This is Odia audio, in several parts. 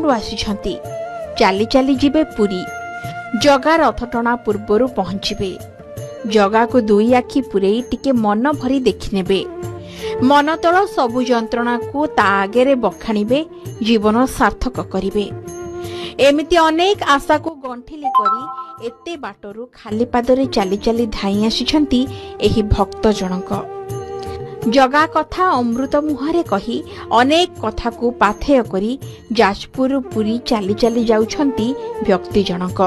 ରୁ ଆସିଛନ୍ତି। ଚାଲି ଚାଲି ଯିବେ ପୁରୀ। ଜଗା ରଥଟଣା ପୂର୍ବରୁ ପହଞ୍ଚିବେ। ଜଗାକୁ ଦୁଇ ଆଖି ପୂରେଇ ଟିକେ ମନ ଭରି ଦେଖିନେବେ। ମନ ତଳ ସବୁ ଯନ୍ତ୍ରଣାକୁ ତା ଆଗରେ ବଖାଣିବେ, ଜୀବନ ସାର୍ଥକ କରିବେ। ଏମିତି ଅନେକ ଆଶାକୁ ଗଣ୍ଠିଲି କରି ଏତେ ବାଟରୁ ଖାଲି ପାଦରେ ଚାଲି ଚାଲି ଧାଇଁ ଆସିଛନ୍ତି ଏହି ଭକ୍ତ ଜଣକ। ଜଗା କଥା ଅମୃତ ମୁହଁରେ କହି ଅନେକ କଥାକୁ ପାଥେୟ କରି ଯାଜପୁରରୁ ପୁରୀ ଚାଲି ଚାଲି ଯାଉଛନ୍ତି ବ୍ୟକ୍ତି ଜଣକ।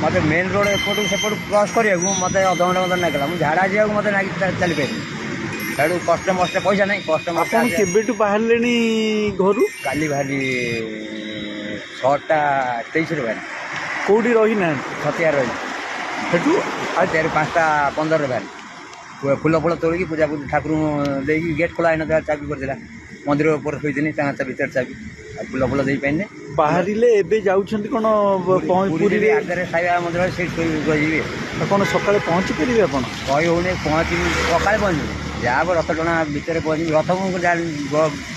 ମୋତେ ମେନ୍ ରୋଡ଼ ଏପଟୁ ସେପଟୁ କ୍ରସ୍ କରିବାକୁ ମୋତେ ଅଧଘଣ୍ଟା ମୋତେ ଲାଗିଲା। ମୁଁ ଝାଡ଼ା ଯିବାକୁ ମୋତେ ଲାଗି ଚାଲିପାରିଲି। ସେଠୁ କଷ୍ଟେ ମଷ୍ଟେ, ପଇସା ନାହିଁ, କଷ୍ଟେ ମଷ୍ଟେ। ଆପଣ କେବେଠୁ ବାହାରିଲେଣି ଘରୁ? କାଲି ବାହାରି 6:23ରେ ବାହାରି। କୋଉଠି ରହିନାହାନ୍ତି? ଛତିଆ ରହିଲି। ସେଠୁ? ଛତିଆରୁ 5:15ରେ ବାହାରି ଫୁଲ ଫୁଲ ତୋଳିକି, ପୂଜା ପୂଜି ଠାକୁରଙ୍କୁ ଦେଇକି, ଗେଟ୍ ଖୋଲା ହେଇନଥିଲା, ଚାବି କରିଥିଲା, ମନ୍ଦିର ଉପରେ ଥୋଇଥିଲି ତାଙ୍କ ଭିତରେ ଚାବି, ଆଉ ଫୁଲ ଫୁଲ ଦେଇପାରିନି। ବାହାରିଲେ, ଏବେ ଯାଉଛନ୍ତି କ'ଣ ପୁରୀରେ? ଆଗରେ ସାଇବାବା ମନ୍ଦିର, ସେଇଠି ଶୋଇ ଯିବି। କ'ଣ ସକାଳେ ପହଞ୍ଚି ପାରିବେ ଆପଣ? କହି ହେଉନି। ପହଞ୍ଚିବି, ସକାଳେ ପହଞ୍ଚିବି, ଯାହା ହବ ରଥ ଟଣା ଭିତରେ ପହଞ୍ଚିବି। ରଥ ମୁଁ ଜାଣି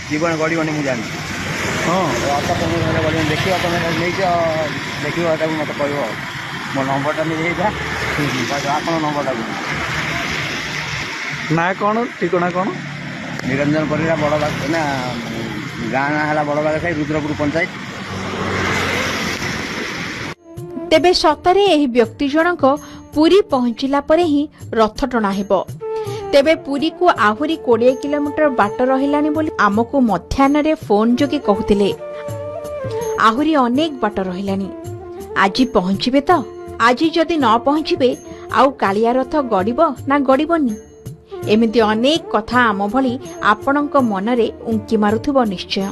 ଜୀବନ ଗଡ଼ିବନି, ମୁଁ ଜାଣିଛି। ରଥ ଗଡ଼ିବନି। ଦେଖିବ, ତମେ ନେଇଛ, ଦେଖିବ ତାକୁ, ମୋତେ କହିବ। ମୋ ନମ୍ବରଟା ନେଇଯାଇଥା, ଆପଣ ନମ୍ବରଟାକୁ। ନା କ'ଣ, ଠିକଣା କ'ଣ? ନିରଞ୍ଜନ ପରିଡ଼ା, ବଡ଼ବାଗ ନା, ଗାଁ ନାଁ ହେଲା ବଡ଼ବାଗ ସାହି, ରୁଦ୍ରପୁର ପଞ୍ଚାୟତ। ତେବେ ସତରେ ଏହି ବ୍ୟକ୍ତି ଜଣକ ପୁରୀ ପହଞ୍ଚିଲା ପରେ ହିଁ ରଥ ଟଣା ହେବ। ତେବେ ପୁରୀକୁ ଆହୁରି 20 କିଲୋମିଟର ବାଟ ରହିଲାଣି ବୋଲି ଆମକୁ ମଧ୍ୟାହ୍ନରେ ଫୋନ୍ ଯୋଗେ କହୁଥିଲେ। ଆହୁରି ଅନେକ ବାଟ ରହିଲାଣି, ଆଜି ପହଞ୍ଚିବେ ତ? ଆଜି ଯଦି ନ ପହଞ୍ଚିବେ ଆଉ କାଳିଆ ରଥ ଗଡ଼ିବ ନା ଗଡ଼ିବନି? ଏମିତି ଅନେକ କଥା ଆମ ଭଳି ଆପଣଙ୍କ ମନରେ ଉଙ୍କି ମାରୁଥିବ ନିଶ୍ଚୟ।